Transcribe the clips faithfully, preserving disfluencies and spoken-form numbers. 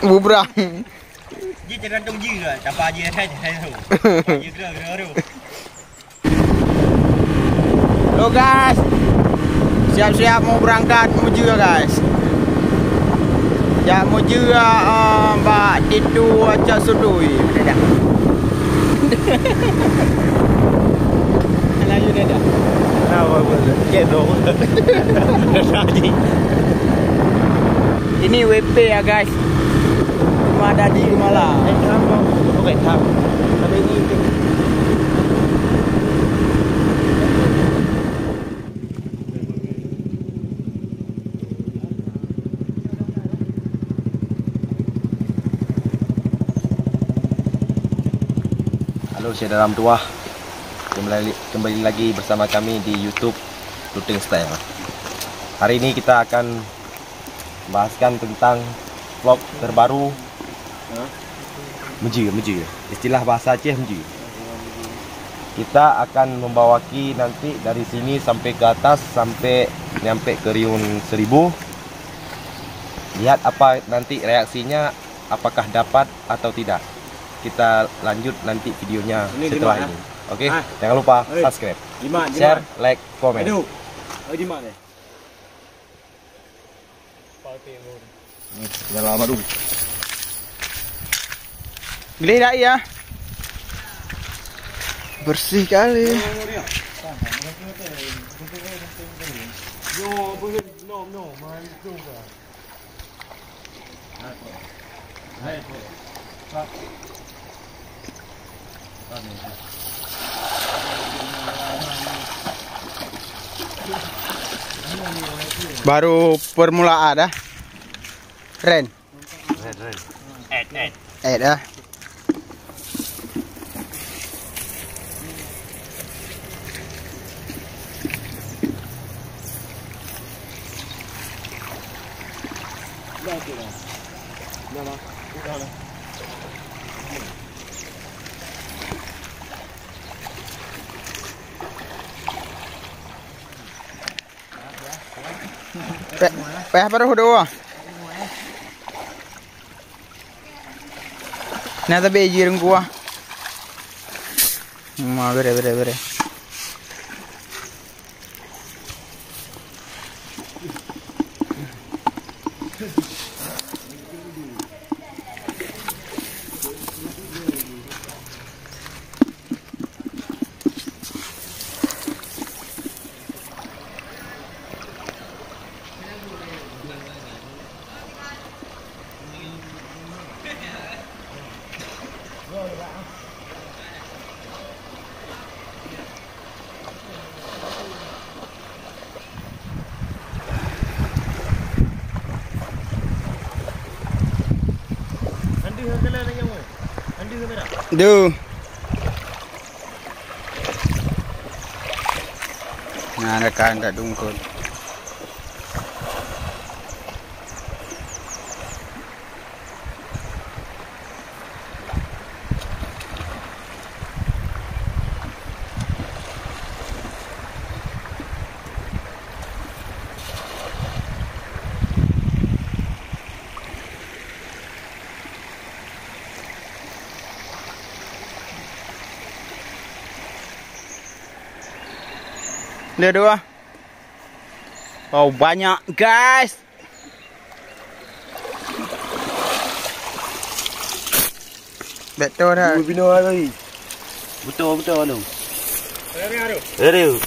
Bubrang. Ji tergantung ji lah. Siapa ji lah, ji lah tu. Ji kena, kena tu. Halo guys. Siap-siap mau berangkat meujue guys. Jak meujue, eh, bak Ditu Acok Sutui. Dadah. Melayu dadah. Kenapa boleh? Cek dong. Dadah ji. Ini W P ya guys. Cuma ada di Gemala. Eh, kenapa? Bukan tahu. Tapi ini Halo syedara meutuwah. Kembali, kembali lagi bersama kami di YouTube Tuting Style. Hari ini kita akan bahaskan tentang vlog terbaru. Meujue, meujue. Istilah bahasa Aceh meujue. Kita akan membawaki nanti dari sini sampai ke atas, sampai nyampe ke Riung Seribu. Lihat apa nanti reaksinya, apakah dapat atau tidak. Kita lanjut nanti videonya setelah ini. Oke, jangan lupa subscribe, share, like, komen. Dah lama dulu. Gleh dah ya. Bersih kali. Baru permulaan dah. Ren. Ren, Ren. Ed, Ed. Ed dah. Payah, payah baroh dua. Nah, tapi jireng kuah. Ma, bere, bere, bere. Duh. Nah, ada kan tak dungkut. Dia dua. Oh, banyak, guys. Betul dah. Dua bina lagi. Betul, betul, anu. Aduh.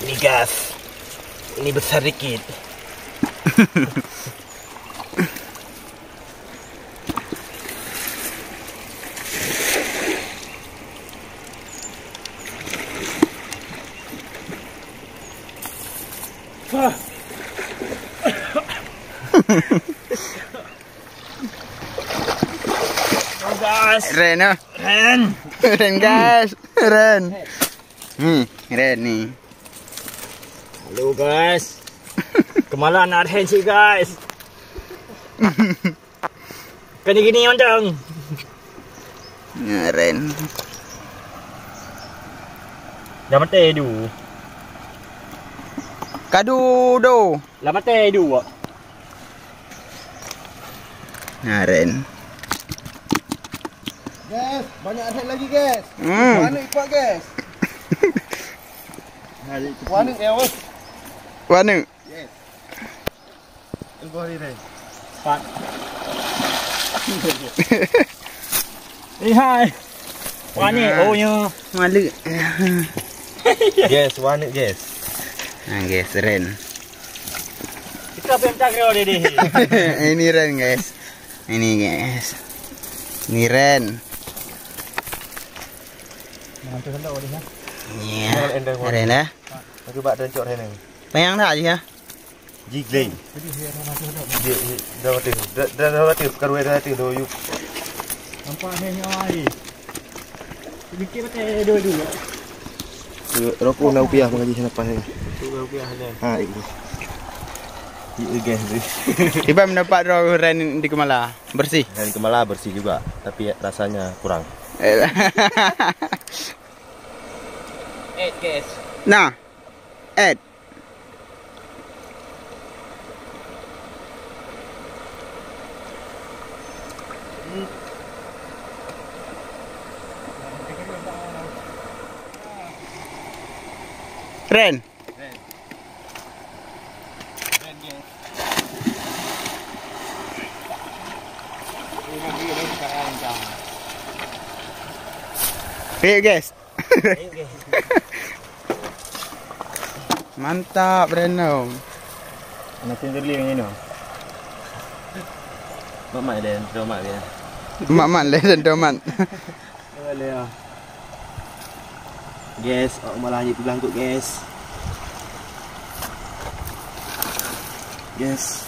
Ini gas. Ini besar dikit. Ren ah. Ren. Ren guys. Ren. Hmm, Ren ni. Halo guys. Kemala anak Ren sih guys. Kena gini mantong. Ren. Dah mati du. Kadu do. Dah mati du. Nah, Ren. Guys, banyak red lagi, guys. Hmm. Mana ipak, guys? Mana ya, bos? Mana? Yes. Tunggu hari, Ren. Empat. Eh, hai. Wah, ni, nah. Oh, nya. Malu. Guys, wah ni, guys. Nah, guys, Ren. Kita pun tak kira dia, dia. Ini Ren, guys. Ini, guys. Ini Ren. Nah, tu sendok dia, ya. Iya. Ren, Ren, Ren. Ren, ya. Aku bak Ren cok Ren ni. Payang dah je, ya. Jigleng. Dia, dia, dah mati. Dah, dah, dah mati. Bukan dua, dah mati. Dua yuk. Nampak ni, ni, ai. Sedikit mati, dua, dua. Rokok enam rupiah mengaji selepas ni. Dua rupiah ni. Ha, itu. Itu, guys. Iban mendapat droe Ren di Kemala. Bersih. Ren Kemala bersih juga, tapi rasanya kurang. Eh. Eh, guys. Nah. Eh. Ren. Ayo, guys. Mantap, Reno. Nasi jeli yang ini. Mak-mak dia, domat dia. Mak-mak dia, domat. Boleh, ya. Guys, awak malah lanjut pulang kot, guys. Guys.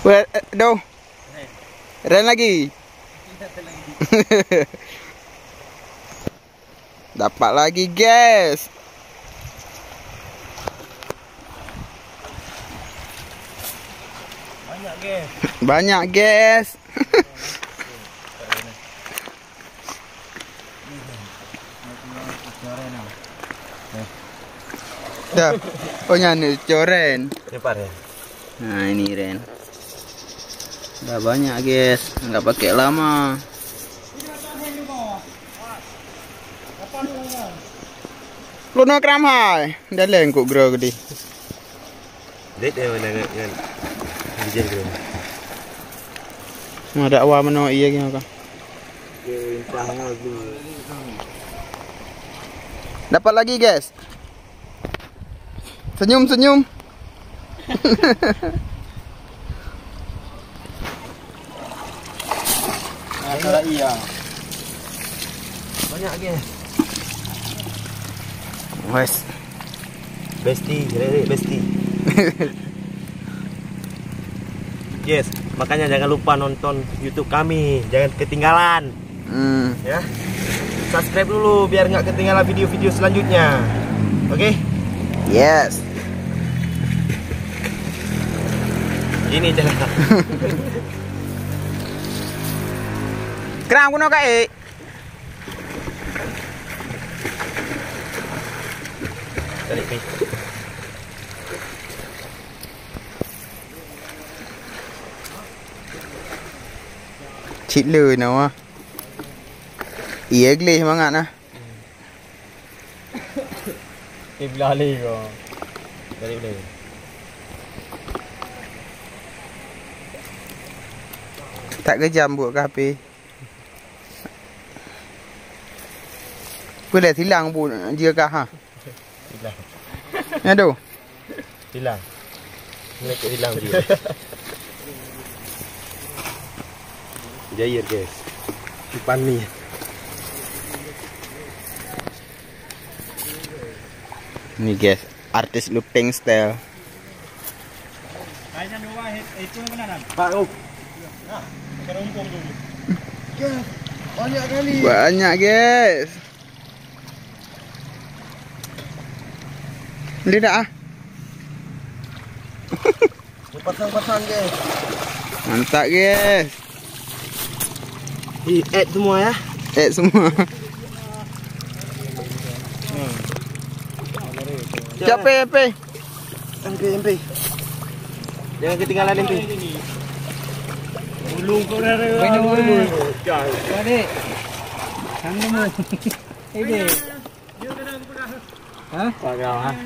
Weh, eh, doh. Ren lagi. Dapat lagi, guys. Banyak, guys. Banyak, guys. Dah. Oh, nyan ni coren. Cepat, ya. Nah, ini Ren. Dah banyak, guys. Enggak pakai lama. Lu nak keram hai. Dah lengkuk gero gede. Dek dia mana ngan, ngan. Bijih gero. Nah, ada awal mana iya gini kan. Dapat lagi, guys. Senyum, senyum. Ada iya. Banyak lagi. Wes. Besti, rek-rek besti. Yes, makanya jangan lupa nonton YouTube kami, jangan ketinggalan. Hmm. Ya. Subscribe dulu biar nggak ketinggalan video-video selanjutnya. Oke? Yes. Ini jalan. Kerang kuno kae. Tarik ni. Cit le nyawa. Iya gleh mangat nah. Eh, belah le ko. Tarik boleh. Tak kejam buat kape. Boleh silang bu dia kah ha. Silang. Aduh. Hilang. Ini kok hilang dia. Jair, guys. Cupan ni. Ni, guys, artis looping style. Banyak, guys. Dia dah, ah. Pasang-pasang, guys. Mantap, guys. Ih, add semua, ya. Add semua. Siapa, siapa? Ambil, ambil. Jangan ketinggalan, ambil. Ulung kau dah ada. Adik. Ini. Ha? Pak, kau, ha?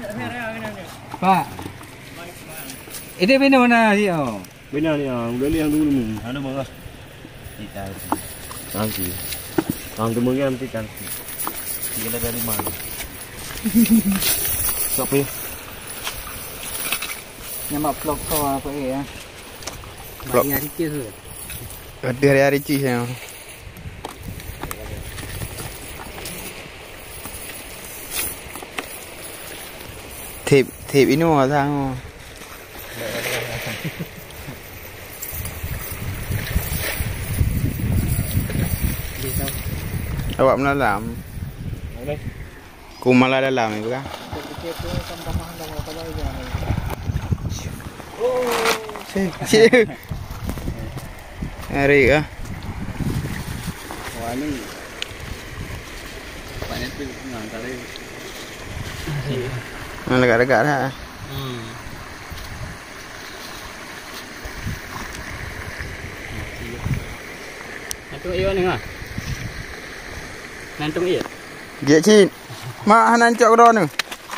Pak. Ini bina mana dia? Bina ni, ah, udah liang dulu ni. Ada bawah. Kita. Tangki. Tangki mungkin nanti tangki. Dia dari mana? Siapa ya? Nama vlog kau apa ya? Vlog. Hari-hari cih tu. Ada hari-hari cih ya. Thip, thip inoe sang. Awak meulalam. Ku malah dalam ni bukan? Cik. Hari ke? Wah, ni. Banyak tu nang kali. Nah, dekat-dekat dah. Hmm. Nantung iya ni ah. Nantung iya. Dia cit. Mak hana cok keudroe ni.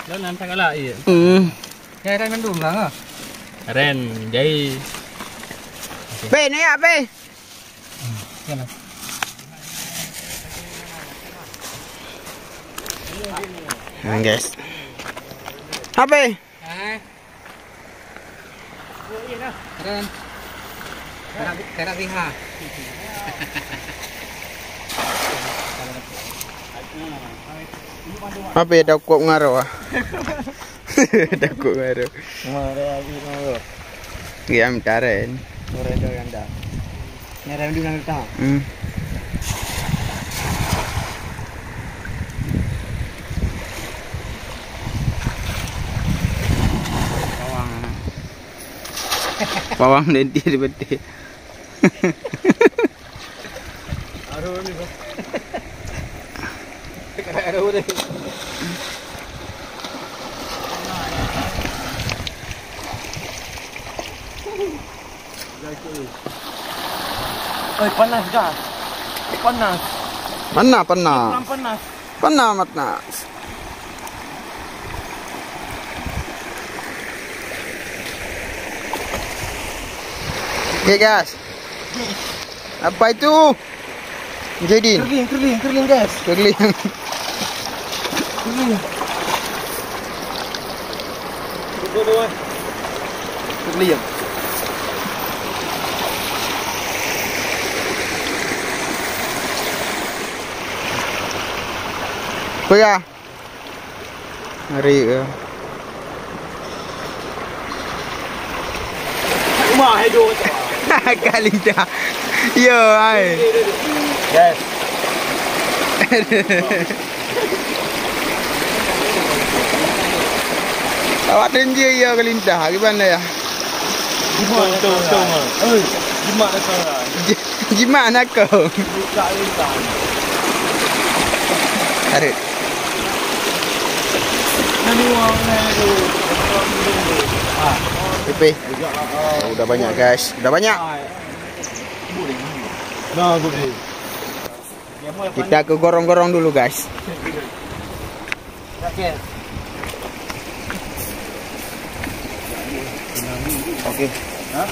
Dah nantung galak iya. Hmm. Ya, dah mandum lah, ha? Ren, jai. Pe, naik, Pe. Nah, guys. Apa? Hai. Ren. Karak, karak biha. Apa ya, dah kuat mengaruh ah? Takut baru. Mara habis mara. Kiam taren. Orang tu yang dah. Yang dah dulu nak letak. Hmm. Pawang. Pawang dan dia di betul. Aduh ni. Aduh ni. Oi, panas dah. Panas. Mana panas? Panas, panas. Panas, panas. Okey, guys. Apa itu? Jadi. Keuling, keuling, keuling, guys. Keuling. Keuling. Keuling. Apa ya? Ngeri ke? Rumah hidup. Kali dah. Yo, ai. Yes. Awak tunjuk ya kelintah, gimana ya? Jimat datang. Oi, jimat datang. J-, jimat nak kau. Buka kelintah. Tarik. Pepe. Oh, udah banyak, guys. Udah banyak. Nah, good. Kita ke gorong-gorong dulu, guys. Oke.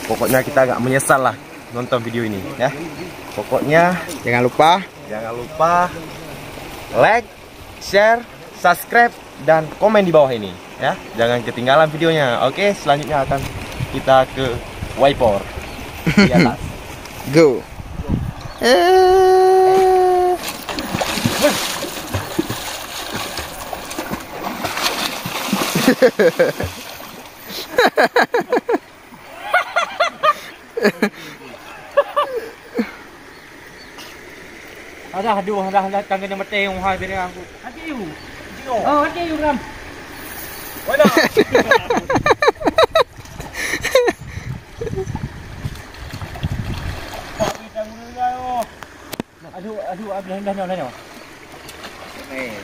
Pokoknya kita agak menyesal lah nonton video ini, ya. Pokoknya jangan lupa, jangan lupa like, share, subscribe, dan komen di bawah ini, ya. Jangan ketinggalan videonya. Oke, selanjutnya akan kita ke Waipor di atas. Go. Eh. Alah, aduh, alah, alah, tangan dia mati, yang hai, beri aku. Hati you. Oh, hati you, Ram. Mana? Aduh, aduh, aduh, aduh, aduh. Eh.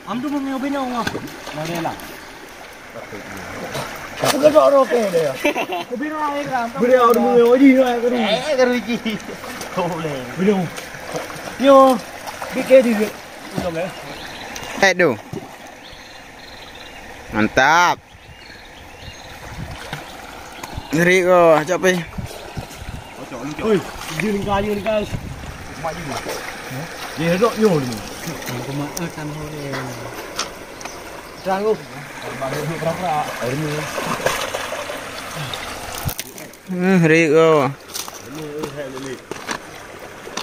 Am tu mau bina, wah. Nah, dia lah. Aku kena roke dia. Beri orang, Ram. Beri orang dulu, Oji, nak kena. Eh, kena Oji. Boleh. Beri. Yo, B K D. Udah, eh. Eh, tu. Mantap. Ngeri ko, capek. Oi, dia lingkar, dia lingkar. Dia dok nyo ni. Terang tu. Hmm, ngeri ko.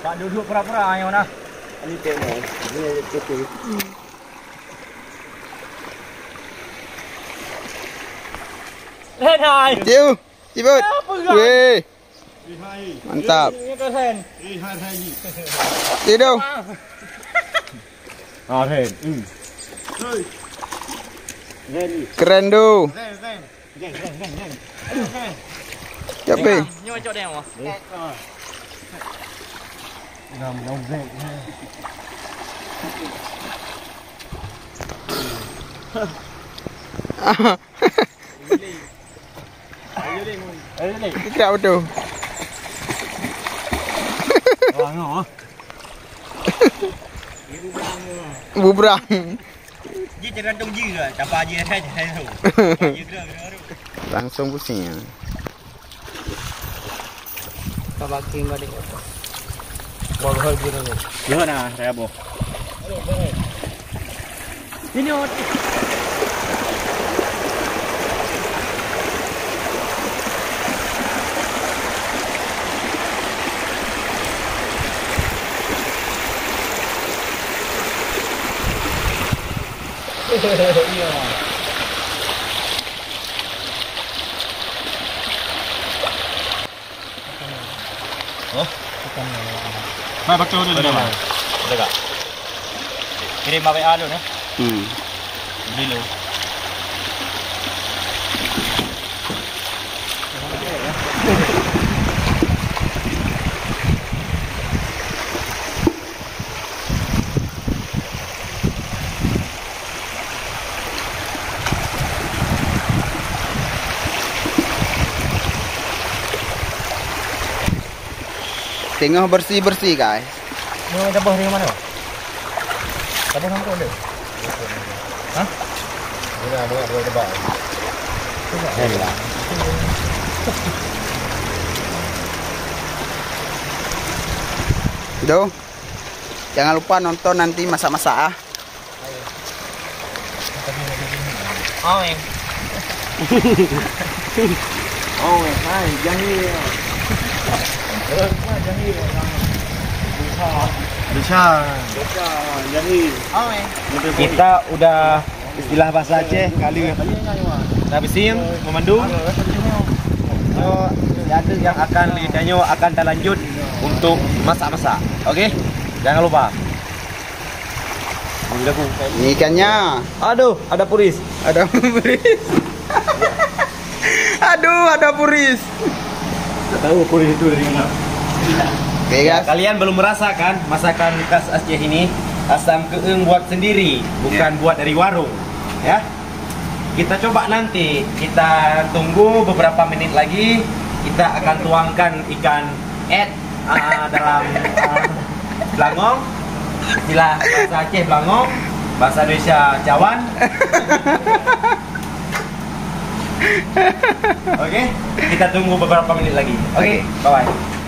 Tak duduk pura-pura, ayo nah. Ini tengok. Ini cukup. Hai. Tiu, Cibut. Apa, Ram? Weh. Mantap. Ini keren. Tidur. Ah, keren. Hmm. Keren tu. Keren, keren. Keren, keren, keren. Aduh, keren. Siapa? Nyoba cok dia, Mas. Gerak betul. Wah, ngah. Bubrang. Ji tergantung ji ke, siapa ji ada je tu. Ji gerak, gerak, gerak. Langsung pusing ya. Ka baking balik. Buat hal je tu. Yo nah, saya boh. Ini ot. Iya. Hah? Hai, baca dulu. Ada, Bang. Ada tak? Kirim W A dulu, ya. Hmm. Beli dulu. Tengah bersih-bersih, guys. Ni taboh dari mana? Taboh nangkok deh. Hah? Dengar, dengar, dengar, dengar. Jom. Jangan lupa nonton nanti masak-masak ah. Aweng. Aweng, hai, jahil. Jahil. Bisa. Bisa. Bisa, jahil. Aweng. Kita udah, istilah bahasa Aceh, kali. Nah, bising, memandung. So, yang akan, akan terlanjut untuk masak-masak. Oke? Jangan lupa. Ni ikannya. Aduh, ada puris. Ada puris. Aduh, ada puris. Tak tahu puris itu dari mana. Oke, guys. Kalian belum merasakan masakan khas Aceh ini? Asam keung buat sendiri, bukan buat dari warung. Ya. Kita coba nanti, kita tunggu beberapa menit lagi, kita akan tuangkan ikan et, ah, dalam, ah, belangong. Istilah bahasa Aceh belangong, bahasa Indonesia cawan. Oke, kita tunggu beberapa menit lagi. Oke, bye-bye.